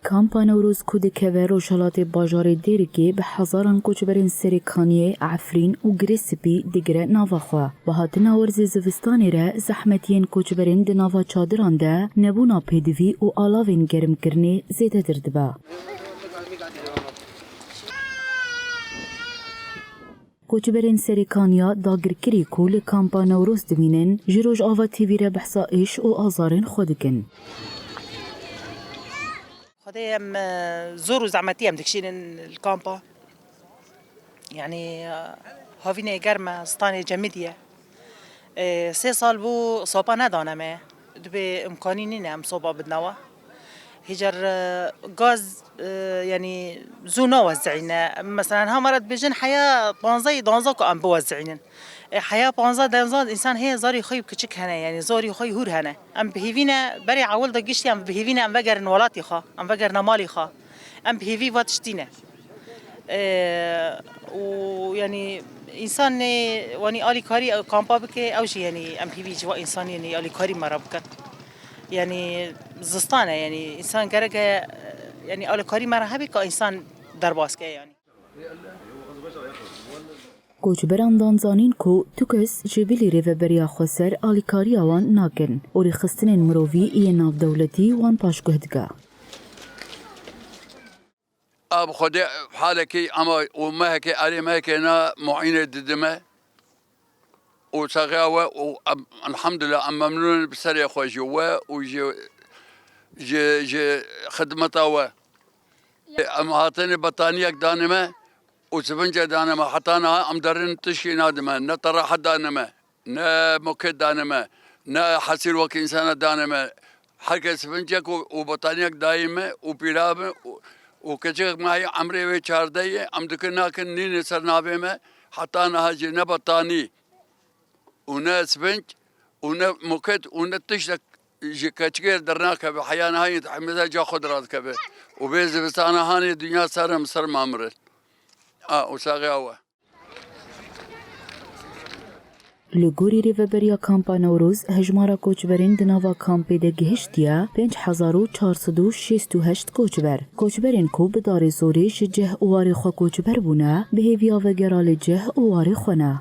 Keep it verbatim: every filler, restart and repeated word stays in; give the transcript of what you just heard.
Kampa Newroz ku dikeve rojhelatê bajarê Dêrikê, bi hezaran koçberên Serê Kaniyê, Efrîn û Girê Spî digire nava xwe. Bi hatina werzê zivistanê re zehmetiyên koçberên di nava çadiran de, nebûna pêdivî û alavên germkirinê zêdetir dibe. Koçberên Serê Kaniya dagirkirî ku li Kampa Newroz dimînin, ji Rojava T V re behsa êş û azarên xwe dikin. Xwedê em, e, zor û zehmetî em dikişînin li kampa. Yanî, e, havînê germ e, zistanê cemidî ye. E, sê sal bû sopa nedane me. Dibê imkanî nîne em sopa bidine we. Hêcar, e, gaz, e, yanî zû nawezicîne. Em, meselen, ha me re dibêjin heya panzdeh, danzdeh ku em biwezicînin. E, heya panzdeh, danzdeh însan heye zarê xwe yî kiçik hene, yanî zarê xwe yî hûr hene. Em bi hêvî ne, berê ewil de giştî em bi hêvî ne em vegerin welatê xwe, em vegerine malê xwe. Em bi hêvî va tiştî ne. E, û, yanî, însanê, wanî alîkarî kampa bike, ew jî, yanî, em hêvî ji va însanê, yanî, alîkarî me re bikin. Yanî, zistan e, yanî, însan gerek e, yanî, alîkarî me re hebe ka însan derbas ke, yanî. Koçberan dan zanîn ku tu kes ji bilî rêveberiya xweser alîkariya wan nakin û rêxistinên mirovî yên navdewletî wan paşguh dike. A bi Xwedê halekî ema û mehekê erê mehekê na muînê didime û saxiya we û em, elhamdulillah, em memnûn in bi serê xwe ji we û ji, ji, ji xidmeta we. Em hatine betaniyek dane me û sivincek dane me. Heta niha em derin tişkî nadime. Ne te rehet dane me, ne moket dane me, ne hesîr wek însana dane me. Her kes sivincek û, û betaniyek dayî me û pîlav me û, û keçikek me heye emrê wê çardeh ye. Em dikin nakin nîne ser navê me. Heta niha jî ne betanî û ne sivinc û ne moket û ne tiştek ji keçikê dernakeve, heya niha yê hemîza ca xwe diradikeve. Û vê zivistana hanê dinya ser em ser mamirin. A, û saxiya we. Li gorî rêveberiya Kampa Newroz, hejmara koçberên di nava kampê de gihiştiye pênc hezar û çar sed û şêst û heşt koçber. Koçberên ku bi darê zorê ji cih û warê xwe koçber bûne, bi hêviya vegera li cih û warê xwe ne.